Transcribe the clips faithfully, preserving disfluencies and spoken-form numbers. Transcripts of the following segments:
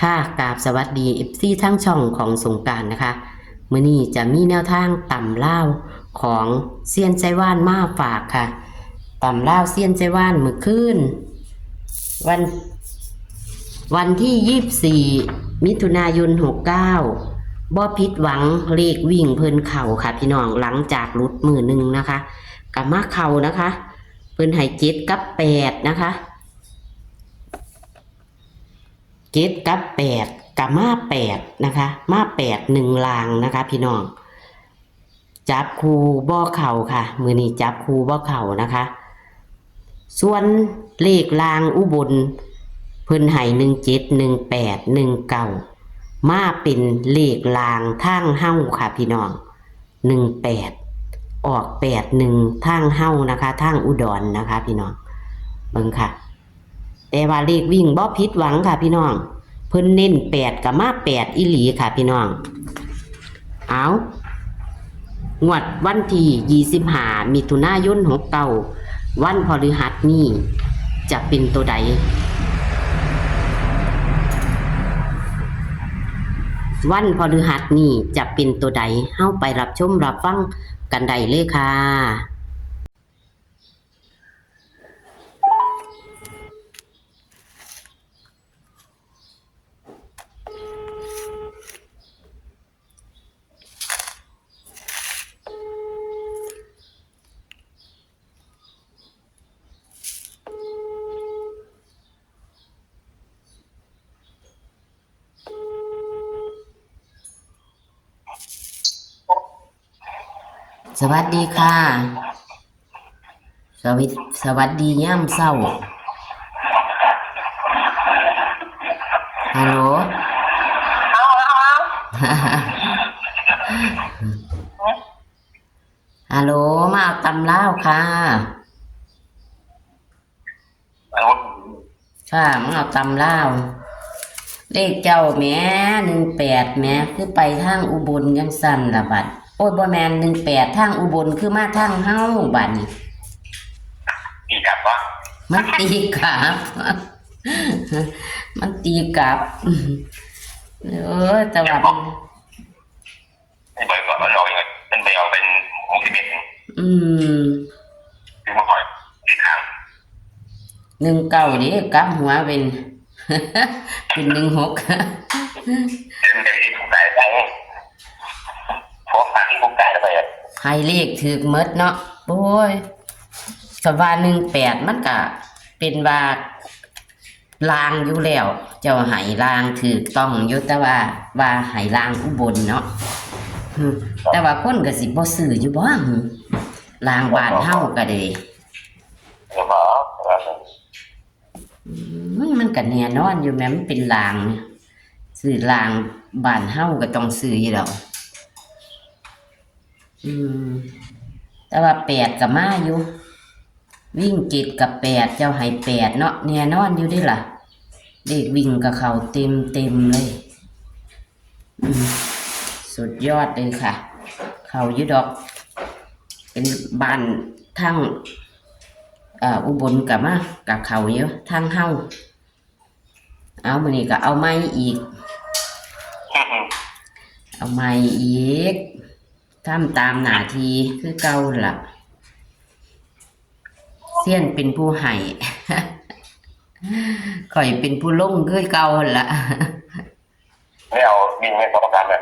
ค่ะ กราบสวัสดี เอฟซี ทั้งช่องของสงกรานต์นะคะ มื้อนี้จะมีแนวทางตำลาวของเซียนไชว่านมาฝากค่ะ ตำลาวเซียนไชว่านมื้อคืน วัน วันที่ยี่สิบสี่ มิถุนายน หกเก้า บ่ผิดหวัง เลขวิ่งเพิ่นเข้าค่ะพี่น้อง หลังจากหลุดมื้อหนึ่งนะคะ ก็มาเข้านะคะ เพิ่นให้เจ็ดกับแปดนะคะ เจ็ดกับแปด ก็มาแปดนะคะ มาแปดหนึ่งล่างนะคะพี่น้อง จับคู่บ่เข้าค่ะ มื้อนี้จับคู่บ่เข้านะคะ ส่วนเลขล่างอุบล เพิ่นให้หนึ่งเจ็ด หนึ่งแปด หนึ่งเก้า มาเป็นเลขล่างทางเฮาค่ะพี่น้อง หนึ่งแปด ออกแปดหนึ่ง ทางเฮานะคะ ทางอุดรนะคะพี่น้อง เบิ่งค่ะ แต่ว่าเลขวิ่งบ่ผิดหวังค่ะพี่น้อง เพิ่นเน้นแปดก็มาแปดอีหลีค่ะพี่น้อง เอา งวดวันที่ยี่สิบห้า มิถุนายน หกเก้า วันพฤหัสนี้จะเป็นตัวใด วันพฤหัสนี้จะเป็นตัวใด เฮาไปรับชมรับฟังกันได้เลยค่ะ สวัสดีค่ะ สวัส- สวัสดียามเช้า ฮัลโหล ฮัลโหล มาเอาตำลาวค่ะ ค่ะ มาเอาตำลาว เลขเจ้าแหม หนึ่งแปดแหม คือไปทางอุบลจังซั่นล่ะบัด โอ้ย บ่แม่น หนึ่งแปด ทางอุบล คือมาทางเฮาบัดนี้ ตีกลับวะ มันตีกลับ มันตีกลับ เออ แต่ว่ามัน ไอ้ใบก่อนมันออกยังไง มันไปเอาเป็น หกสิบเอ็ด อืม คือมาคอย ที่ทาง หนึ่งเก้า นี่กลับหัวเป็น เป็น หนึ่งหก เป็นไปที่ผู้ใดได้ พวกทางที่ผู้ใดไปอะ ให้เลขถืกหมดเนาะ โอ้ย ก็ว่า หนึ่งแปด มันก็เป็นว่า ล่างอยู่แล้ว เจ้าให้ล่างถูกต้องอยู่ แต่ว่า ว่าให้ล่างอุบลเนาะ อืม แต่ว่าคนก็สิบ่ซื้ออยู่บ่ ล่างบ้านเฮาก็ได้ เดี๋ยวมา อืม มันก็แน่นอนอยู่แหม มันเป็นล่าง ซื้อล่างบ้านเฮาก็ต้องซื้ออยู่แล้ว อืม แต่ว่าแปดก็มาอยู่ วิ่งเจ็ดกับแปด เจ้าให้แปดเนาะ แน่นอนอยู่เด้ล่ะ เลขวิ่งก็เข้าเต็มเต็มเลย อืม สุดยอดเลยค่ะ เข้าอยู่ดอก เป็นบ้านทาง เอ่อ อุบลก็มา ก็เข้าอยู่ ทางเฮา เอา มื้อนี้ก็เอาใหม่อีก เอาใหม่อีก ทำตามหน้าที่คือเก่าหั่นล่ะ เซียนเป็นผู้ให้ ข้อยเป็นผู้ลงคือเก่าหั่นล่ะ ไม่เอาวิ่งไม่สองสามเลย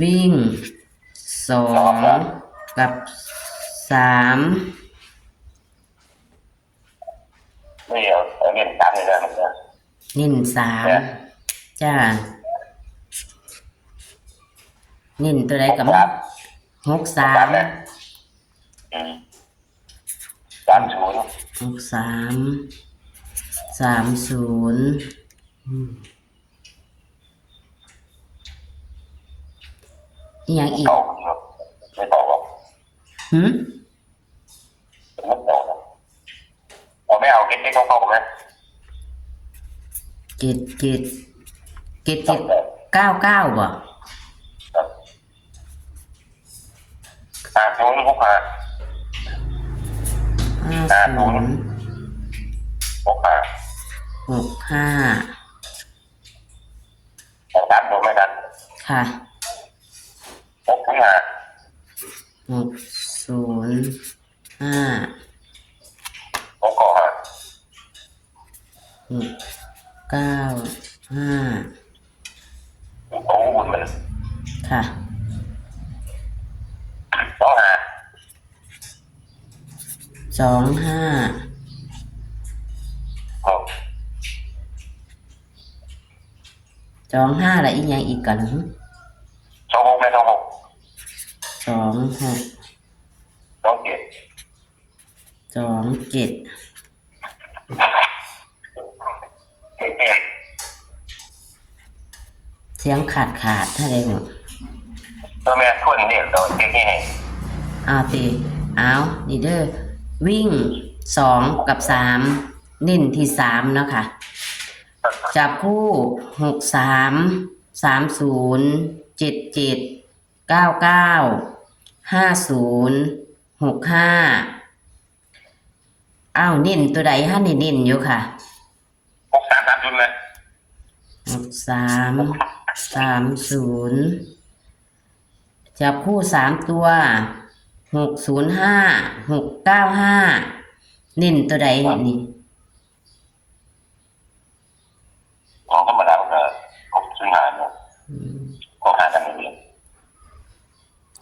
วิ่ง สอง กับ สาม นี่เอา เอาเน้นสามเลยนะ เน้นสาม เนี่ย จ้า เน้นตัวใดก็มา หกสาม หกสาม เนี่ย อืม สามศูนย์ หกสาม สามศูนย์ อืม อีหยังอีก เก้า ไม่เก้าหรอก หืม ไม่เก้าหรอก เอาไม่เอา เก็ตเก็ตเก้าเก้าไหม เจ็ดเจ็ด เจ็ดเจ็ดเก้าเก้า บ่ ครับ ห้าศูนย์หกห้า ห้าศูนย์ ห้าศูนย์ หกห้า หกห้า สองสามตัวไม่ทัน ค่ะ หกห้า หกศูนย์ห้า หกเก้าห้า หกเก้าห้า โอ้โห ค่ะ สองห้า สองห้า ครับ สองห้า แล้วอีกอย่างอีกก่อนหนึ่ง สองหก ไหม สองหก สองหก สองเจ็ด สองเจ็ด เสียงขาดขาดเท่าใดหมด ตัวแม่ทวนเนี่ยเราเช็คให้ เอาติ เอา นี่เด้อ วิ่งสองกับสาม เน้นที่สามเนาะค่ะ จับคู่ หกสาม สามศูนย์ เจ็ดเจ็ด เก้าเก้า ห้าศูนย์ หกห้า อ้าว เน้นตัวใดคะนี่ เน้นอยู่ค่ะ หกสาม สามศูนย์ เลย หกสาม สามศูนย์ จับคู่สามตัว หกศูนย์ห้า หกเก้าห้า เน้นตัวใดนี่ ของธรรมดามันก็ หกศูนย์ห้า เนาะ อืม ก็หากันอย่างนี้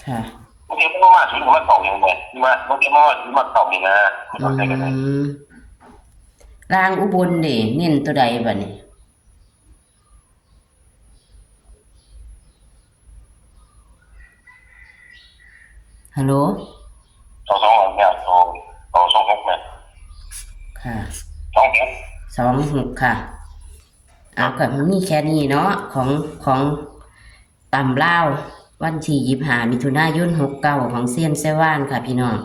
ค่ะ บางทีมันก็มาศูนย์ก็มาเก้าอย่างเงี้ย ที่ว่าบางทีมันมาศูนย์มาเก้านี่นะ มันก็ใส่กันได้ อืม ล่างอุบลเด้ เน้นตัวใดบัดนี้ ฮัลโหล สองสอง เนี่ย สอง สองหก เนี่ย ค่ะ สองหก สองหก ค่ะ เอา ก็มีแค่นี้เนาะ ของ ของตำลาว วันที่ยี่สิบห้า มิถุนายน หกเก้า ของเซียนไซว่านค่ะพี่น้อง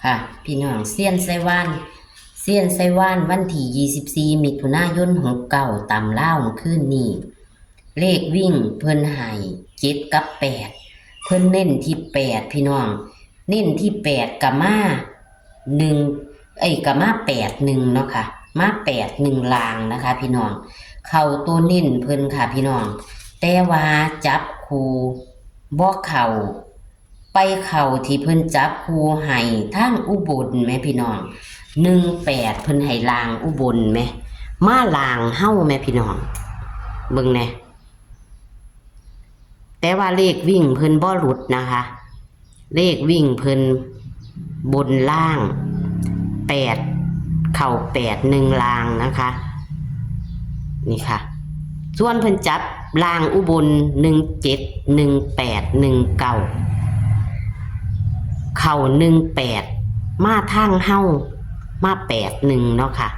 ค่ะ พี่น้อง เซียนไซว่าน เซียนไซว่าน วันที่ยี่สิบสี่ มิถุนายน หกเก้า ตำลาว มื้อคืนนี้ เลขวิ่งเพิ่นให้ เจ็ดกับแปด เพิ่นเน้นที่แปด พี่น้อง เน้นที่แปด ก็มา หนึ่ง เอ้ย ก็มา แปดหนึ่ง เนาะค่ะ มา แปดหนึ่ง ล่างนะคะพี่น้อง เข้าตัวเน้นเพิ่นค่ะพี่น้อง แต่ว่าจับคู่บ่เข้า ไปเข้าที่เพิ่นจับคู่ให้ทางอุบลแหมพี่น้อง หนึ่งแปด เพิ่นให้ล่างอุบลแหม มาล่างเฮาแหมพี่น้อง เบิ่งแหน่ แต่ว่าเลขวิ่งเพิ่นบ่หลุดนะคะ เลขวิ่งเพิ่นบนล่าง แปด เข้า แปดหนึ่ง ล่างนะคะ นี่ค่ะ ส่วนเพิ่นจับล่างอุบล หนึ่งเจ็ด หนึ่งแปด หนึ่งเก้า เข้า หนึ่งแปด มาทางเฮา มา แปดหนึ่ง เนาะค่ะ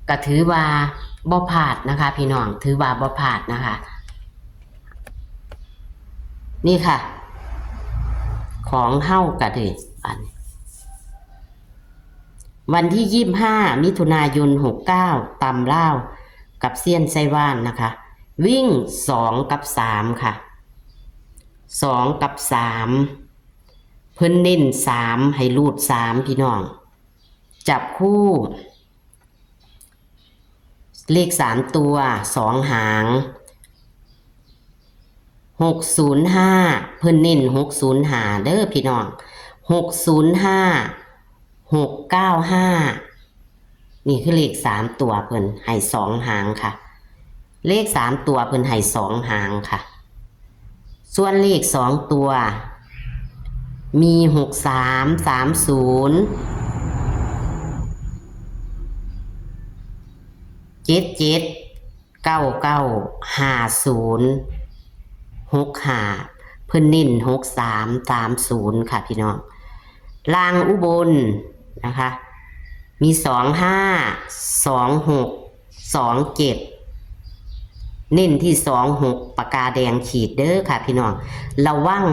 ก็ถือว่าบ่พลาดนะคะพี่น้อง ถือว่าบ่พลาดนะคะ นี่ค่ะ ของเฮาก็เด้ อัน วันที่ยี่สิบห้า มิถุนายน หกเก้า ตำลาว กับเซียนไซว่านนะคะ วิ่ง สอง กับ สาม ค่ะ สอง กับ สาม เพิ่นเน้น สาม ให้รูด สาม พี่น้อง จับคู่ เลขสามตัว สองหาง หกศูนย์ห้า เพิ่นเน้น หกศูนย์ห้า เด้อพี่น้อง หกศูนย์ห้า หกเก้าห้า นี่คือเลขสามตัวเพิ่นให้สองหางค่ะ เลขสามตัวเพิ่นให้สองหางค่ะ ส่วนเลขสองตัว มี หกสาม สามศูนย์ เจ็ดเจ็ด เก้าเก้า ห้าศูนย์ หกห้า เพิ่นเน้น หกสาม สามศูนย์ ค่ะพี่น้อง ล่างอุบลนะคะ มี สองห้า สองหก สองเจ็ด เน้นที่ สองหก ปากกาแดงขีดเด้อค่ะพี่น้อง ระวัง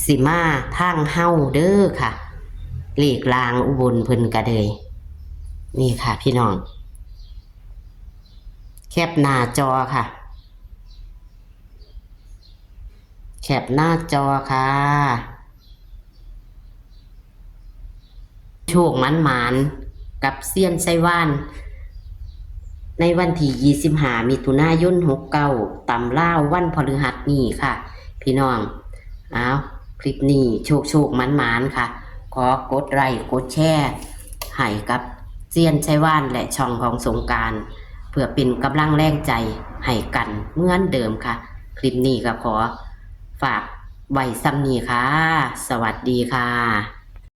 สิมาทางเฮาเด้อค่ะ เลขล่างอุบลเพิ่นกะเลย นี่ค่ะพี่น้อง แคปหน้าจอค่ะ แคปหน้าจอค่ะ โชคหมานหมาน กับเซียนไซว่าน ในวันที่ยี่สิบห้า มิถุนายน หกเก้า ตำลาววันพฤหัสนี้ค่ะ พี่น้อง เอา คลิปนี้โชคโชคหมานหมานค่ะ ขอกดไลค์กดแชร์ให้กับเซียนไซว่านและช่องของสงกรานต์ เพื่อเป็นกำลังแรงใจให้กันเหมือนเดิมค่ะ คลิปนี้ก็ขอฝากไว้ส่ำนี้ค่ะ สวัสดีค่ะ